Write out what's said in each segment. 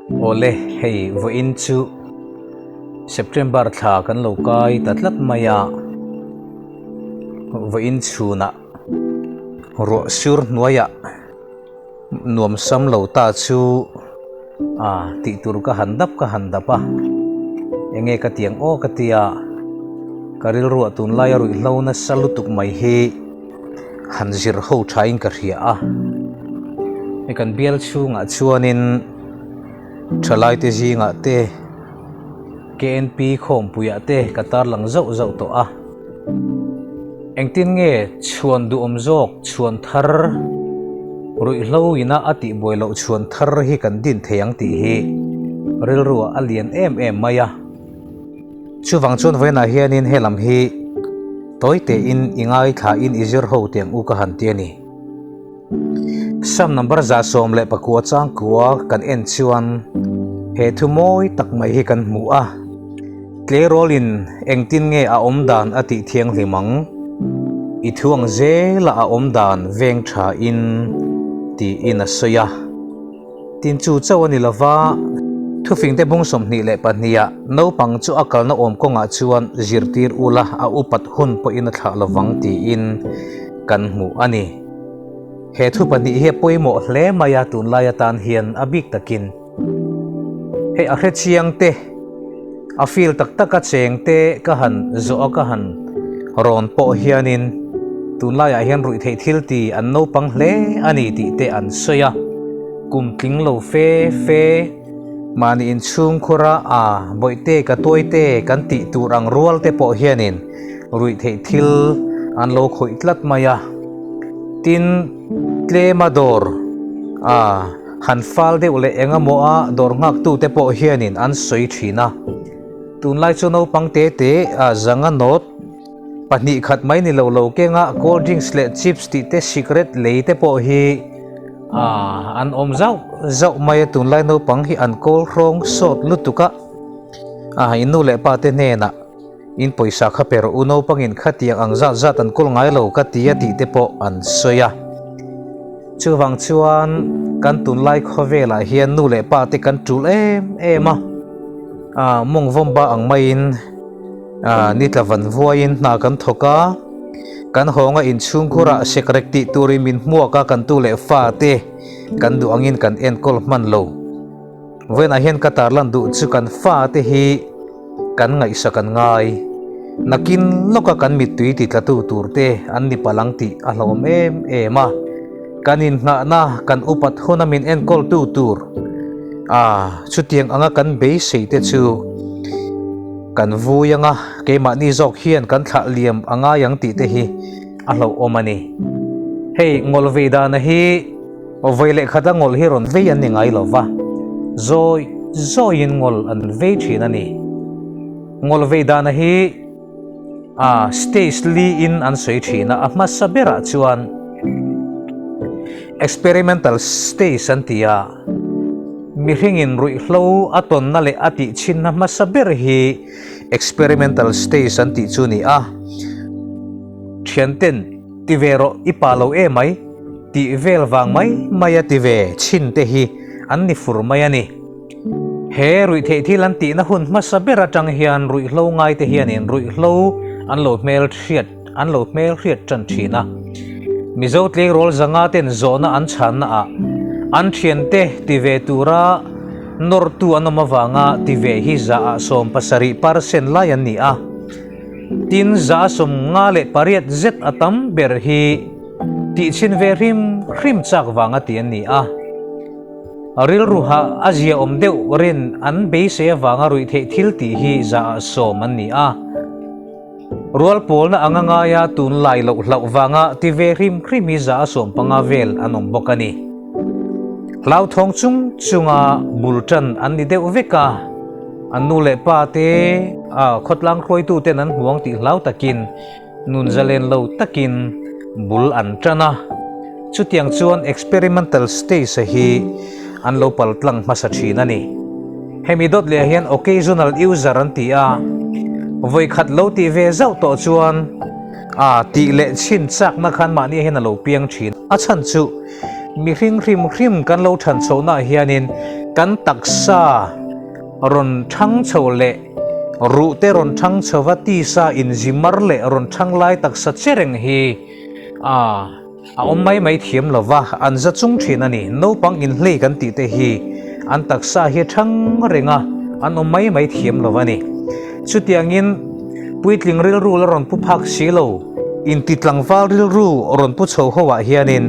Awle, hei vawiin chu September thla kan lo kai ta tlat mai a, vawiin chhunah ruah sur hnuaiah nuam sam lo ta chu a tih tur ka han dap ka han dap a, enge ka tiang aw ka tia, ka rilruah tunlaia ruihhlo nasa lutuk mai hi. Han zir ho thain ka hria a, hei kan bial chhungah chuanin thalaite zingah te KNP khawmpuiah te ka tarlang zauh zauh tawh a, engtin nge chhuan duhawm zawk chhuan thar ruihhlo ina a tihbuai loh chhuan thar hi kan din thei ang tih hi rilruah a lian em em mai a. Chuvang chuan vawiinah hianin he lam hi tawi tein i ngaithlain i zir ho tiang u ka han ti a ni. Sam number 119 changkua kan en chuan he thu mawi tak mai hi kan hmu a, Tleirawlin engtin nge a awm dan a tih thianghlim ang? I thu ang zela a awm dan veng thain tiin a sawi a. Tin chu chauh a ni lova, thufingte bung 22 ah naupang chu a kalna awm kawngah chuan zirtir ula a upat hun pawhin a thlah lovang tiin kan hmu a ni. He thu pahnih hi a pawimawh hle mai a tunlai atan hian a bik takin hei a hrechiang te, A feel tak tak a cheng te ka han zawh a ka han rawn pawh hianin tunlaiah hian ruih theih thil ti an naupang hle a ni tih te an sawi a, kum tling lo fe fe mahni inchhungkhura a bawihte ka tuaite kan tih tur ang rual te pawh hianin ruih theih thil an lo khawih tlat mai a, tin tlema dawr a. Han fal deuh leh eng emaw a dawr nghaktute pawh hianin an sawi thin a, tunlai chu naupang te te a zanga nawt pahnih khat mai ni lo lo kenga cold drinks leh chips tih te cigarette lei te pawh hi an awm zauh zauh mai a, tunlai naupang hi an kawl hrawng sawt lutuk a, a in nu leh pa te hnenah in pawisa kha pe rawh u naupangin khatiang ang zat zat an kawl ngai lo ka ti a tih te pawh an sawi a. Chuvang chuan kan tunlai khawvelah hian nu leh pa te kan tul em em a, ah mawng vawmba ang maiin ah ni tla van vuaiin hna kan thawk a, kan hawnga inchhungkhurah sekrek tih turin min hmuak a kan tu leh fa te kan duh angin kan enkawl hman lo. Vawiinah hian ka tarlan duh chu kan fa te hi kan ngaihsak an ngai. Nakin lawka kan mittui ti tlatu tur te an ni palh ang tih a hlawm em em a. Kan inngahna kan upat huna min enkawltu tur a chutiang anga kan beisei te chu kan vui anga keimahni zawk hian kan thlah liam a ngai ang tih te hi a hlauhawm a ni. Hei ngawlh vei dana hi. Vawi leh khata ngawlh hi rawn vei an ni ngai lo va, zawi zawiin ngawlh an vei thin a ni. Ngawlh vei dana hi a stage liin an sawi thin a, a hmasa berah chuan experimental stage an ti a, mihringin ruihhlo a tawnna leh a tihchhinna hmasa ber hi experimental stage an tih chu a ni a, thianten ti ve rawh i pa lo e mai. Tih vel vang mai mai a ti ve chhin te hi an ni fur mai a ni. He ruihtheih thil an tihna hun hmasa ber atang hian ruihhlo ngai te hianin ruihhlo an lo hmel hriat an lo hmel hriat tan thin a. Mizo tleirawl zanga ten zawhna an chhanna ah an thiante ti ve tura nawrtu an awm avanga ti ve hi zaah 70 percent lai an ni a. Tin 58 zet a tam ber hi Tihchhin ve hrim hrim chak vang a ti an ni a. Rilru hah a ziaawm deuh rin an beisei avanga ruih theih thil tih hi zaah sawm an ni a. Rual pawlna anga ngaia tunlai loh hlauh vanga ti ve hrim hrim hi zaah 15 vel an awm bawk a ni. Hlauthawng chung chunga bul tan an ni deuh vek a, an nu leh pa te khawtlang hruaituten an hmuang tih hlau takin Nun zalen lo takin bul an tan a, chutiang chuan experimental stage-a hi an lo pal tlang hmasa thin a ni. Hemi dawt leh hian occasional user an ti a, vawi khat lo tih ve zauh tawh chuan a tih leh chhin chakna khan mahni hian a lo piang thin. A chhan chu mihring hrim hrim kan lo than chhohnaah hianin. Kan taksa rawn thang chho leh ruhte rawn thang chhova tisa inzimar leh rawn thang lai taksa che reng hi a a awm mai mai thiam lo va, an za chung thin a ni. Naupang inhlei kan tih te hi an taksa hi a thang reng a, an awm mai mai thiam lo a ni. Chutiangin puitling rilru la rawn pu phak si lo, inti tlangval rilru rawn pu chho ho ah hianin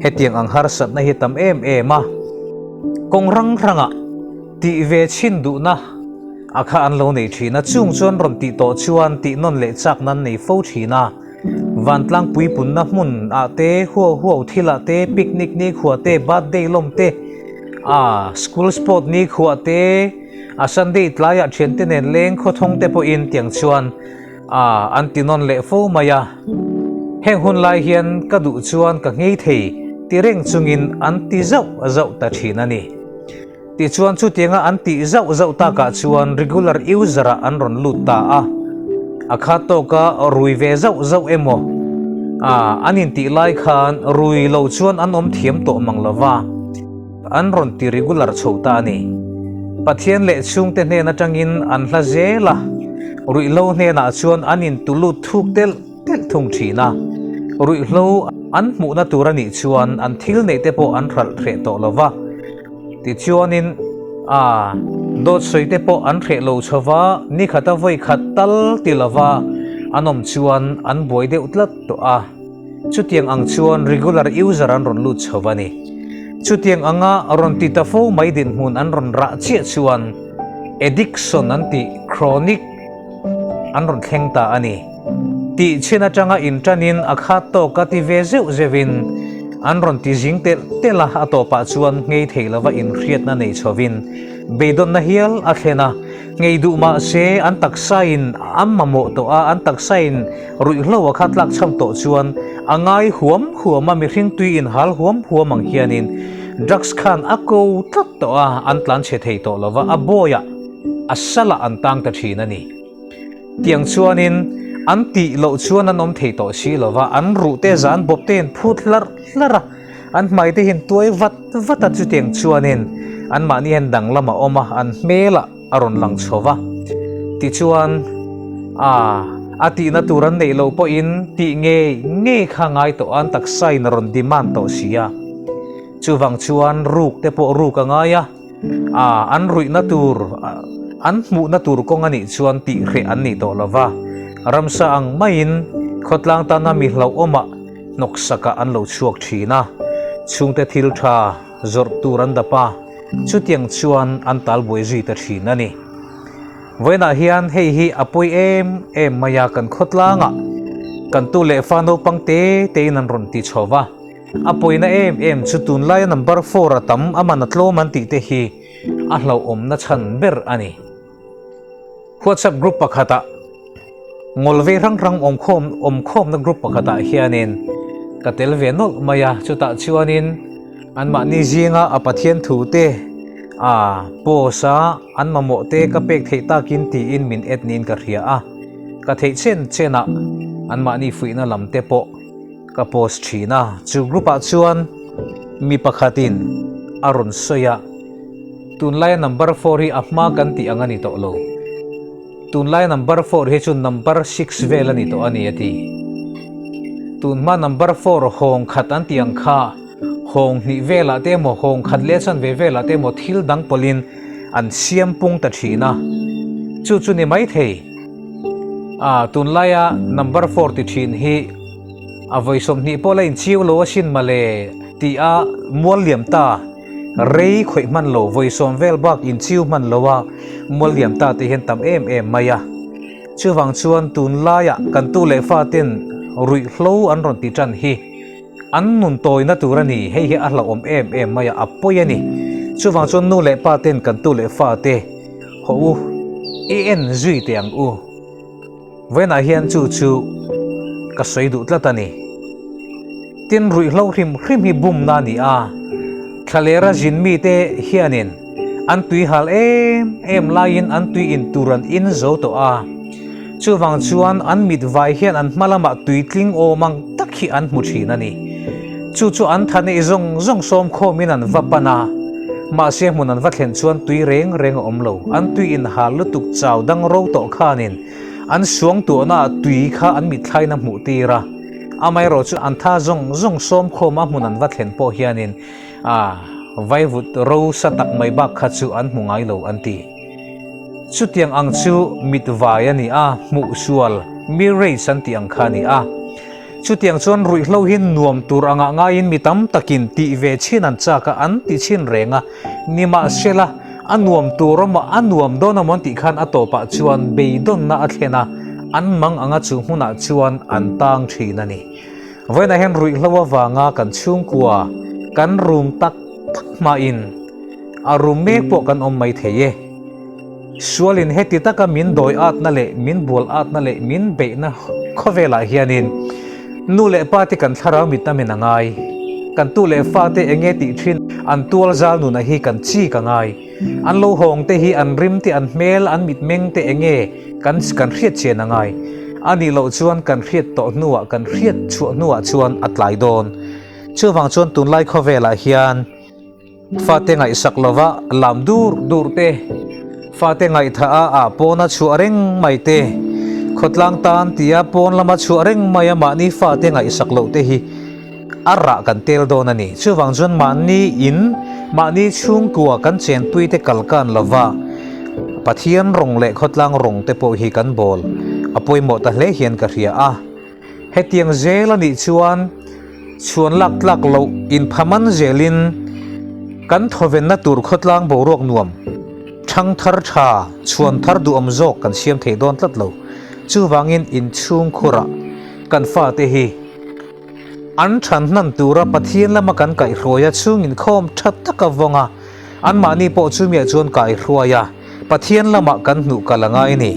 hetiang ang harsatna hi tam em em a, kawng rang rangah tih ve chhin duhna a kha an lo nei thin a, chung chuan rawn tih tawh chuan tih nawn leh chak nan nei fo thin a. Vantlang puipunna hmun ah te, huau huau thil ah te, picnic ni khuah te, birthday lawm te, ah school sport ni khuah te, a Sunday tlaiah thiante nen leng khawthawng te pawhin tiang chuan ah an ti nawn leh fo mai a. Heng hun lai hian ka duh chuan ka nghei thei ti reng chungin an ti zauh zauh ta thin a ni. Tichuan chutianga an tih zauh zauh takah chuan regular user ah an rawn lut ta a, a khat tawka rui ve zauh zauh emaw a an intih lai khan rui lo chuan an awm thiam tawh mang lova, an rawn ti regular chho ta a ni. Pathian leh chhungte hnen atangin an hla zel a, ruihhlo hnenah chuan an intulut thuk telh telh thung thin a, ruihhlo an hmuhna tur a nih chuan an thil neih te pawh an hralh hreh tawh lova, Tichuanin, a, dawt sawi te pawh an hreh lo chho va, ni khata vawi khat tal ti lova an awm chuan an buai deuh tlat tawh a. Chutiang ang chuan regular user an rawn lut chho va ni. Chutiang anga rawn ti ta fo mai dinhmun an rawn rah chiah chuan addiction an tih chronic an rawn thleng ta a ni. Tih chhin atanga inṭanin a khat tawk a ti ve zeuh zeuhin an rawn ti zing telh telh a, a tawpah chuan nghei thei lova inhriatna nei chhovin beidawnna hial a thlen a. Nghei duh mah se an taksain a mamawh tawh a, an taksain ruihhlo a khat tlak chham tawh chuan a ngai huam huam a, mihring tui inhal huam huam ang hianin drugs khan a ko tlat tawh a, an tlanchhe thei tawh lova, a bawiah a salah an tang ta thin a ni. Tiang chuanin an tih loh chuan an awm thei tawh si lo va, an ruh te zan bawp te in phut hlarh hlarh a, an hmai te hian tuai vat vat a, chutiang chuanin anmahni hian danglam a awm a, an hmelah a rawn lang chho va. Tichuan, a a tihna tur an neih loh pawhin tih ngei ngei kha ngai tawh a, an taksa in a rawn demand tawh si a. Chuvang chuan ruk te pawh ruk a ngai a. A, an ruihna tur, an hmuhna tur kawng a nih chuan tihhreh an nih tawh lo va, ramsa ang maiin khawtlang tana mi hlauhawmah hnawksakah an lo chhuak thin a, chhungte thil tha zawrh tur an dap a, chutiang chuan an talbuai zui ta thin a ni. Vawiinah hian hei hi a pawi em em mai a, kan khawtlangah kan tu leh fa naupang te tein an rawn ti chho va. A pawina em em chu tunlaia number four a tam a man a tlawm an tih te hi a hlauhawmna chhan ber a ni. WhatsApp group pakhatah ngawl vei hrang hrang awmkhawm awmkhawmna group pakhatah hianin ka tel ve nawlh mai a, chutah chuanin anmahni zinga a Pathian thu te a post a an mamawh te ka pek theih takin tiin min add niin ka hria a, ka theih chen chenah anmahni fuihna lam te pawh Ka post thin a, chu group ah chuan mi pakhatin a rawn sawi a, tunlaia number four hi a hma kan tih ang a ni tawh lo, tunlaia number four hi chu number six vel a ni tawh a ni a ti. Tunhma number four hawng khat an tih ang kha hawng hnih velah te emaw hawng khat leh chuan ve velah te emaw thil dang pawlhin an siam pung ta thin a, chu chu ni maithei. A, tunlaia number four ti thin hi a vawi 20 pawh la inchiu lo asin male tih a mual liam ta, rei khawih hman lo, vawi 10 vel bak inchiu hman lo a mual liam ta tih hian tam em em mai a. Chuvang chuan tunlaia kan tu leh fa ten ruihhlo an rawn ti tan hi an nun tawina tur a ni, hei hi a hlauhawm em em mai a, a pawi a ni. Chuvang chuan nu leh pa ten kan tu leh fa te hawh u, i en zui teh ang u. Vawiinah hian chu chu ka sawi duh tlat a ni. Tin, ruihhlo hrim hrim hi bumna a ni a, thlalera zin mite hianin an tui hal em em laiin an tui in tur an in zo tawh a, chuvang chuan an mit vai hian an hma lamah tui tling awm ang tak hi an hmu thin a ni. Chu chu an tha neih zawng zawng sawm khawmin an va pan a. Mahse hmun an va thlen chuan tui reng reng a awm lo. An tui inhal lutuk chau dang ro tawh khanin an suangtuahna ah tui kha an mitthlain a hmuh tir a. Amaherawh chu an tha zawng zawng sawmkhawm a hmun an va thlen pawh hianin a vaivut ro sa tak mai bak kha chu an hmu ngai lo an ti. Chutiang ang chu mitvai a ni a, hmuhsual, mirage an tih ang kha a ni a. Chutiang chuan ruihhlo hi nuam tur angah ngaiin mi tam takin tih ve chhin an chak a, an ti chhin reng a. Nimahsela, a nuam tur emaw, a nuam dawn emaw an tih khan a tawpah chuan beidawnna a thlen a, an mang anga chu hmunah chuan an tang thin a ni. Vawiinah hian ruihhlo avanga kan chhungkua kan rum tak tak hmain a rum mek pawh kan awm mai thei e. Sualin heti taka min dawi atna leh min bual atna leh min beihna khawvelah hianin nu leh pa te kan thlarau mitna min a ngai. Kan tu leh fa te enge tih thin an tual zal nuna hi kan chik a ngai. An lo hawng te hi an rim te an hmel an mitmeng te enge kan kan hriat chian a ngai. A nih loh chuan kan hriat tawh hnuah kan hriat chhuah hnuah chuan a tlai dawn. Chuvang chuan tunlai khawvelah hian. Fate ngaihsak lova lam dur dur te, fate ngaihthah a ah pawna chhuah reng mai te, khawtlang tan tia pawn lama chhuah reng mai a mahni fate ngaihsak loh te hi a rah kan tel dawn a ni. Chuvang chuan mahni in, mahni chhungkua kan chenpui te kalkan lova Pathian rawng leh khawtlang rawng te pawh hi kan bawl a pawimawh ta hle hian ka hria a. Hetiang zel a nih chuan chhuan lak tlak loh inphaman zelin kan thawvenna tur khawtlang boruak nuam, thang thar tha, chhuan thar duhawm zawk kan siam thei dawn tlat lo. Chuvangin inchhungkhurah kan fate hi an than hnan tura Pathian lama kan kaihhruaia chhung inkhawm tha taka vawnga anmahni pawh chumiah chuan kaihhruai a, Pathian lamah kan hnuh kal a ngai a ni.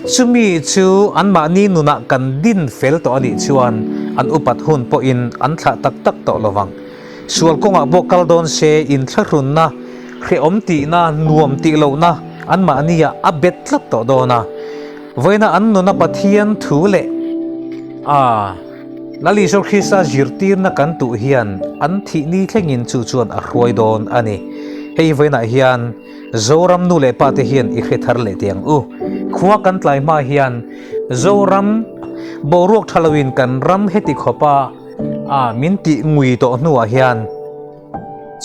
Chumi chu anmahni nunah kan din fel tawh a nih chuan an upat hun pawhin an thlah tak tak tawh lo vang. Sual kawngah pawh kal dawn se inthlahrunna, hrehawm tihna, nuam tih lohna anmahniah a bet tlat tawh dawn a. Vawiina an nuna Pathian thu leh a Lal Isua Krista zirtirna kan tuh hian an thih ni thlengin chu chuan a hruai dawn a ni. Hei vawiinah hian. Zoram nu leh pa te hian i hre thar leh teh ang u. Khua kan tlai hma hian Zoram boruak tha loin kan ram heti khawpa a min tih ngui tawh hnuah hian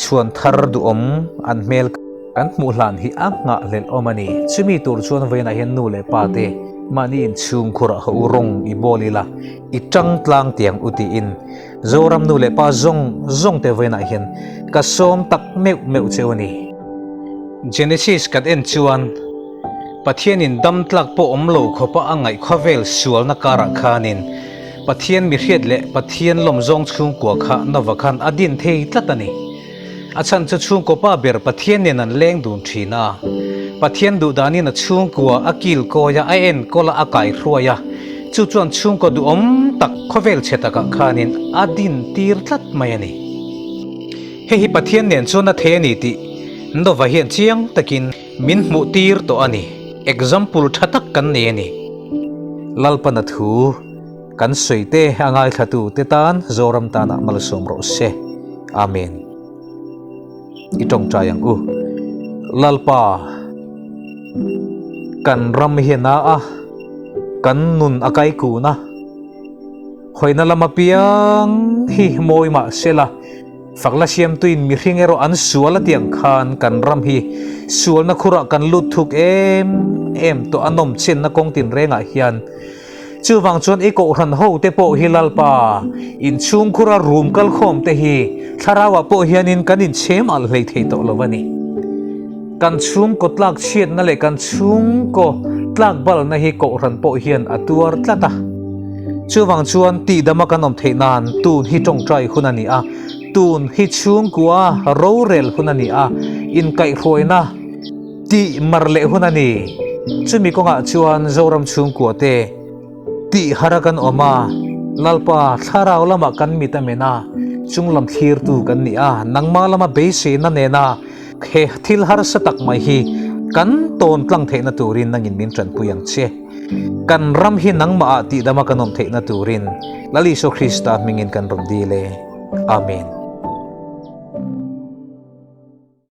chhuan thar duhawm an hmel kan hmuh hlan hi a nghahhlelh awm a ni. Chumi tur chuan vawiinah hian nu leh pa te mahni inchhungkhurah ho u rawng i bawl ila i tang tlang tiang u tiin Zoram nu leh pa zawng zawng te vawiinah hian ka sawm tak meuh meuh cheu a ni. Genesis kan en chuan Pathianin dam tlak pawh awm lo khawpa a ngaih khawvel sualna karah khanin Pathian mihriat leh Pathian lawm zawng chhungkua kha Nova khan a din thei tlat a ni. A chhan chu chhungkaw pa ber Pathian nen an leng dun thin a. Pathian duhdanin a chhungkua a kilkawi a, a enkawl a, a kaihruai a. Chu chuan chhungkaw duhawm tak khawvel chhe takah khanin a din tir tlat mai a ni. Hei hi Pathian nen chuan a thei a ni tih Nova hian chiang takin min hmuh tir tawh a ni. Example tha tak kan nei a ni. Lalpana thu. Kan sawi te a ngaithlatu te tan Zoram tanah malsawm rawh se. Amen. I tawngtai ang u. Lalpa, kan ram hi a na a, kan nun a kai kun a, hawina lam apiang hi mawi mah sela, Fakla siamtuin mihring erawh an sual a tiang khan kan ram hi sualna khurah kan lut thuk em em tawh a nawm chenna kawng tinrengah hian. Chuvang chuan i kohhran ho te pawh hi Lalpa inchhung khura rum kal khawm te hi thlarauah pawh hianin kan inchhem alh hlei thei tawh lo a ni. Kan chhungkaw tlak chhiatna leh kan chhungkaw tlak balna hi kohhran pawh hian a tuar tlat a. Chuvang chuan tihdama kan awm theih nan tun hi tawngtai hun a ni a, tun hi chhungkua rorel hun a ni a, inkaihhruaina tih mar leh hun a ni. Chumi kawngah chuan Zoram chhungkua te tih har a kan awm a, Lalpa thlarau lamah kan mit a men a, chunglam thlirtu kan ni a, nangmah lama beiseina nena he thil harsa tak mai hi kan tawn tlang theihna turin nangin min tanpui ang che. Kan ram hi nangmah ah tihdama kan awm theihna turin Lal Isua Krista hmingin kan rawn dil e. Amen.